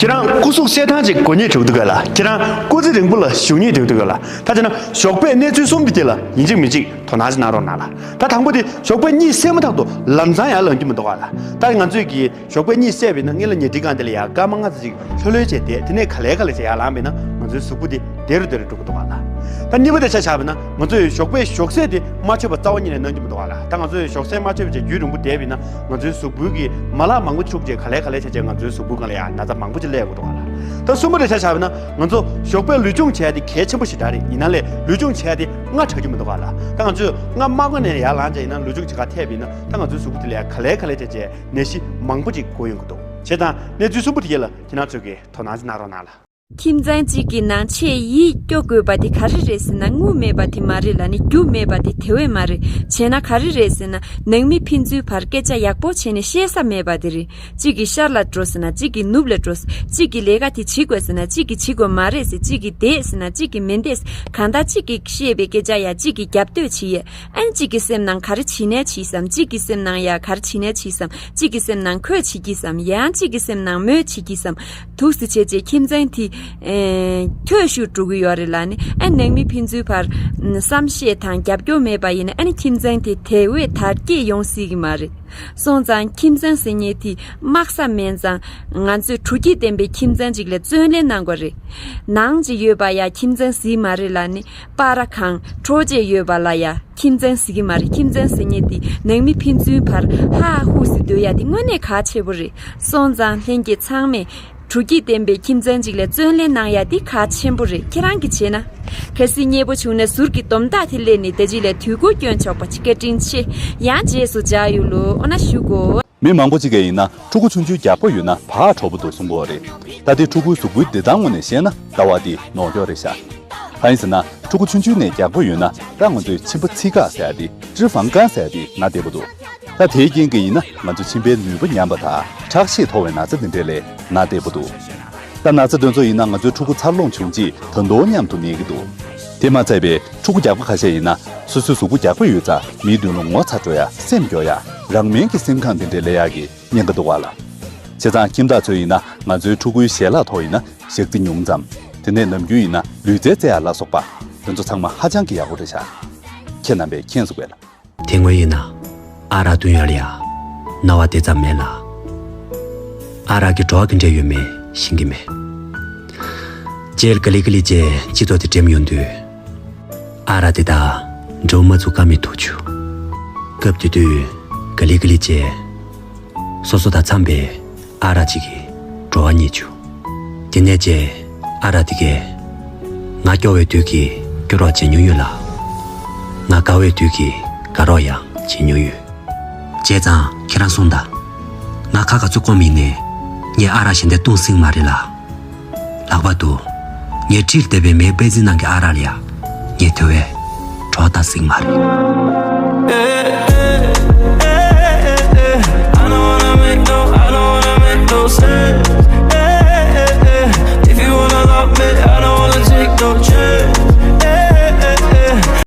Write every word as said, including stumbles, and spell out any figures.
ཁྱེད་རང་སྐུ་གཟུགས་གསལ་ཐང་ཅིག་དགོས་ངེས་འདུག་ག་ལ། ཁྱེད་རང་སྐུ་ཚེ་རིང་པོ་ལ་བཞུགས་ངེས་འདུག་ག་ལ། ད་བྱས་ན་ཞོགས་པའི་གནས་ཚུལ་གསུམ་དེ་ལ་ཡིན་གཅིག་མིན་གཅིག་དོ་སྣང་ཅིག་གནང་རོགས་གནང་ལ། ད་དང་པོ་དེ་ཞོགས་པའི་གཉིད་སད་མ་ཐག་ཏུ་ལམ་སང་ཡར་ལངས་རྒྱུ་མི་འདུག་ག་ལ། ད་ང་ཚོས་ཀྱི་ཞོགས་པའི་གཉིད་སད་པ་ཡིན་ན་སྔོན་ལ་ཉལ་ཁྲིའི་སྒང་དེ་ལ་ཡར་སྐར་མ་ལྔ་ཙམ་ཅིག་ལྷོད་ལྷོད་བྱས་བསྡད། དེ་ནས་ག་ལེ་ག་ལེ་བྱས་ཡར་ལངས་པ་ཡིན་ན་ང་ཚོའི་གཟུགས་པོ་དེ་བདེ་རུ་བདེ་རུ་འགྲོ་གི་འདུག་ག་ལ། ད་གཉིས་པ་དེ་ཆ་བཞག་པ་ཡིན་ན་ང་ཚོས་ཞོགས་པའི་ཞོགས་ཟས་དེ་མ་མཆོད་པ་རྩ་བ་ཉིད་ནས་གནང་རྒྱུ་མི་འདུག་ག་ལ། ད་ང་ཚོས་ཞོགས་ཟས་མ་མཆོད་པ་བྱས་རྒྱུན་རིང་པོ་བསྡད་པ་ཡིན་ན་ང་ཚོའི་གཟུགས་པོའི་གི་མ་ལག་མང་པོ་འཁྲུགས་བྱས་ག་ལེ་ག་ལེ་བྱས་བྱས་ང་ཚོའི་གཟུགས་པོའི་སྒང་ལ་ཡང་ན་ཚ་མང་པོ་ཅིག་སླེབས་ཡོང་གི་འདུག་ག་ལ། ད་གསུམ་པ་དེ་ཆ་བཞག་པ་ཡིན་ན་ང་ཚོ་ཞོགས་པའི་ལུས་སྦྱོང་བྱས་ཏེ་གལ་ཆེན་པོ་ཞེ་དྲག་རེད། ཡིན་ན་ལས་ལུས་སྦྱོང་བྱས་ཏེ་སྔ་དྲགས་རྒྱུ་མི་འདུག་ག་ལ། ད་ང་ཚོས་སྔ་མ་དགོས་ནས་ཡར་ལངས་བྱས་ཡིན་ན་ལུས་སྦྱོང་བྱེད་གར་ཐད་པ་ཡིན་ན་ད་ང་ཚོའི་གཟུགས་པོ་དེ་ལ་ཡང་ག་ལེ་ག་ལེ་བྱས་བྱས་ནད་གཞི་མང་པོ་ཅིག་འགོ་ཡོང་གི་འདུག། བྱས་ཙང་གནས་ཚུལ་གསུམ་པོ་དེ་ཡིན་ལ་ཁྱེད་རང་ཚོས་ཀྱིས་དོ་སྣང་ཅིག་གནང་རོགས་གནང་ལ། ཁྱིམ་ཚང་གཅིག་གི་ནང་ཆེས་ཡིད་སྐྱོ་དགོས་པ་དེ་ག་རེ་རེད་ཟེར་ན་དངུལ་མེད་པ་དེ་མ་རེད་ལ་ནི་རྒྱུ་མེད་པ་དེ་དེ་བས་མ་རེད། བྱས་ན་ག་རེ་རེད་ཟེར་ན་ནང་མི་ཕན་ཚུན་བར་སྐད་ཆ་ཡག་པོ་བྱས་ནས་བཤད་ས་མེད་པ་དེ་རེད། གཅིག་གིས་ཤར་ལ་འགྲོ་ཟེར་ན་གཅིག་གིས་ནུབ་ལ་འགྲོ་ཟེར། གཅིག་གིས་ལས་ཀ་དེ་བྱེད་དགོས་ཟེར་ན་གཅིག་གིས་བྱེད་དགོས་མ་རེད་ཟེར། གཅིག་གིས་བསྡད་ཟེར་ན་གཅིག་གིས་མི་བསྡད་ཟེར། གང་ལྟར་གཅིག་གིས་བཤད་པའི་སྐད་ཆ་ཡ་གཅིག་གིས་རྒྱབ་གཏོད་བྱེད་ཡས། ཨན་གཅིག་གི་སེམས་ནང་ག་རེ་བྱེད་ནས་བྱེད་བསམ། གཅིག་གི་སེམས་ནང་ཡ་ག་རེ་བྱེད་ནས་བྱེད་བསམ། གཅིག་གི་སེམས་ནང་ཁོས་བྱེད་ཀྱི་བསམ། ཡང་གཅིག་གི་སེམས་ནང་མོས་བྱེད་ཀྱི་བསམ། འདུག་སེ་བྱས་བྱས་ཁྱིམ་ཚང་དེ་ཨེ་འཐུས་ཤོར་འགྲོ་གི་ཡོད་རེད་ལ་ནི། ཨ་ནང་མི་ཕན་ཚུན་བར་ཨ་བསམ་ཤེས་དང་རྒྱབ་སྐྱོར་མེད་པ་ཡིན་ན་ཨ་ནི་ཁྱིམ་ཚང་དེ་དེ་བས་དར་རྒྱས་ཡོང་སྲིད་ཀྱི་མ་རེད། སོང་ཙང་ཁྱིམ་ཚང་ཟེར་མཁན་དེ་དམག་ས་མིན་ཙང་ང་ཚོས་དྲོ་སྐྱིད་ལྡན་པའི་ཁྱིམ་ཚང་ཅིག་ལ་བརྩོན་ལེན་གནང་དགོས་རེད། ནང་ཅིག་ཡོད་པ་ཡ་ཁྱིམ་ཚང་ཟིག་མ་རེད་ལ་ནི། པར་ཁང་འཕྲོག་བྱེད་ཡོད་པ་ལ་ཡ་ཁྱིམ་ཚང་ཟེར་གྱི་མ་རེད། ཁྱིམ་ཚང་ཟེར་མཁན་དེ་ནང་མི་ཕན་ཚུན་བར་ཧ་ཧུ་ཟེར་སྡོད་ཡ་དེ་དངོས་གནས་གལ་ཆེ་པོ་རེད། སོང་ཙང་ལྷན་རྒྱས་ཚང་མས་དྲོ་སྐྱིད་ལྡན་པའི་ཁྱིམ་ཚང་ཅིག་ལ་བརྩོན་ལེན་གནང་ཡ་དེ་གལ་ཆེན་པོ་རེད། ཁྱེད་རང་གིས་བྱས་ན། གལ་སྲིད་མཉེས་པོ་བྱུང་ན་ཟུར་གྱི་དོམ་དག་དེ་ལེན་ནས་དེ་རྗེས་ལ་དུས་འཁོར་སྐྱོན་ཆོག་པ་ཅིག་བཀའ་དྲིན་ཆེ། ཡང་རྗེས་སུ་མཇལ་ཡོང་ལོ། འོ་ན་བཞུགས་གོ། མི་མང་པོ་ཅིག་གིས་ཡིན་ན་ཕྲུ་གུ་ཆུང་ཆུང་རྒྱགས་པ་ཡོད་ན་བག་དྲོ་པོ་འདུག་གསུང་གི་ཡོད་རེད། ད་དེ་ཕྲུ་གུའི་གཟུགས་པོའི་བདེ་ཐང་ངོས་ནས་བཤད་ན་ལྟ་བ་དེ་ནོར་འཁྱོག་རེད་ཤག། གང་ཡིན་ཟེར་ན་ཕྲུ་གུ་ཆུང་ཆུང་ནས་རྒྱགས་པ་ཡོད་ན་ད་ང་ཚོའི་མཆིན་པ་ཚིགས་ཁ་ཟེར་ཡ་དེ་ཀྲི་ཧྥང་ཀན་ཟེར་ཡ་དེ་ན་བསྡད་པ་འདུག། ད་དེའི་རྐྱེན་གྱིས་ཡིན་ན་ང་ཚོའི་མཆིན་པའི་ནུས་པ་ཉམས་པ་དང་ཁྲག་ཤེད་མཐོ་བའི་ན་ཚ་འདི་འདྲས་ལས་ན་བསྡད་པ་འདུག། ད་ན་ཚ་འདི་ཚོ་ཡིན་ན་ང་ཚོའི་ཕྲུ་གུ་འཚར་ལོངས་བྱུང་རྗེས་ད་དུང་མཉམ་དུ་གནས་ཀྱི་འདུག། དེ་མ་ཚད་པའི་ཕྲུ་གུ་རྒྱགས་པ་ཁ་ཤས་ཡིན་ན་སོ་སོའི་གཟུགས་པོ་རྒྱགས་པ་ཡོད་ཙང་མིའི་མདུན་ལ་ངོ་ཚ་འགྲོ་ཡ། སེམས་སྐྱོ་ཡ། རང་དབང་གི་སེམས་ཁམས་འདི་འདྲའི་སླེབས་ཡ་གི་ཉེན་ཁ་འདུག་བ་ལ། བྱས་ཙང་ཁྱིམ་བདག་ཚོས་ཡིན་ན་ང་ཚོའི་ཕྲུ་གུའི་ཞལ་ལག་ཐོག་ཡིན་ན་ཞག་རྩི་ཉུང་ཙམ། དེ་ནས་ནམ་རྒྱུན་ཡིན་ན་ལུས་རྩལ་རྩེ་ཡ་ལ་སོགས་པ་དེ་ཚོ་ཚང་མ་ཧ་ཅང་གི་ཡག་པོ་རེད་ཤག། ཁྱེད་རྣམ་པས་མཁྱེན་གསལ་བས་ལ། དེ་སྔོན་ཡིན་ན་ཨ་རག་བཏུང་ཡ་ལ་ཡ་སྣང་བ་དེ་ཙམ་མེད་ལ། ཨ་རག་གི་བྲོ་བ་ག་འདྲས་ཡོད་མེད་ཤེས་ཀྱི་མེད། རྗེས་ལ་ག་ལེ་ག་ལེ་བྱས་སྤྱི་ཚོགས་དེ་འགྲིམ་ཡོང་དུས། ཨ་རག་དེ་དག་འགྲོ་མ་ཚུགས་ཀ་མེད་ཐུག་བྱུང་། སྐབས་དེ་དུས་ག་ལེ་ག་ལེ་བྱས། སོ་སོ་དང་འཚམས་པའི་ཨ་རག་ཅིག་གི་བྲོ་བ་རྙེད་བྱུང་། དེ་ནས་བྱས་ཨ་རག་དེ་གས། ང་སྐྱོ་བའི་དུས་ཀྱི་སྐྱོ་རོགས་བྱེད་མྱོང་ཡོད་ལ། ང་དགའ་བའི་དུས་ཀྱི་དགའ་རོགས་ཡང་བྱེད་མྱོང་ཡོད། བྱས་ཙང་ཁྱེད་རང་གསུངས་དང་། ང་ཁ་ག་ཚོད་སྐོམ་ཡིན་ནའི། ངས་ཨ་རག་གཞན་དེ་བཏུང་སྲིད་མ་རེད་ལ། ལྷག་པར་དུ། ངའི་འཁྲིས་བསྡད་པའི་མའི་པེ་ཙི་ནང་གི་ཨ་རག་ལ་ཡ། ངས་དེ་བས་བྲོ་བ་ལྟ་སྲིད་མ་རེད།